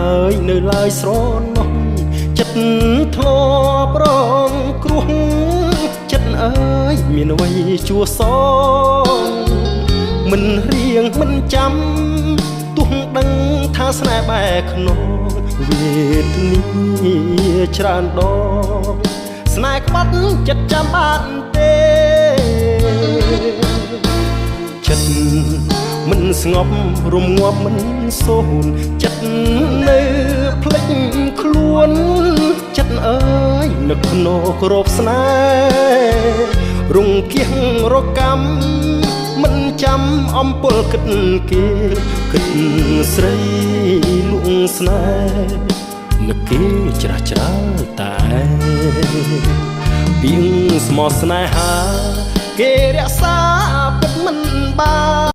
ហើយនៅឡើយស្រណោះចិត្តធ្លាប់រងគ្រោះចិត្តអើយមានអ្វីជួសងមិនរៀងមិនចាំទោះដឹងថាស្នេហ៍បែកខ្នងវេទនាច្រើនដងស្នេហ៍ក្បត់ចិត្តចាំបានទេចិត្តមិនស្ងប់រំងាប់មិនសូនចិត្តនៅភ្លេចខ្លួនចិត្តអើយនឹកក្នុងក្របស្នេហ៍រងគៀងរកម្មមិនចាំអំពលគិតគេគិតស្រីលួងស្នេហ៍នឹកគេច្រាស់ច្រាលតែពីងស្មោះស្នេហាគេរក្សាពិតមិនបាន។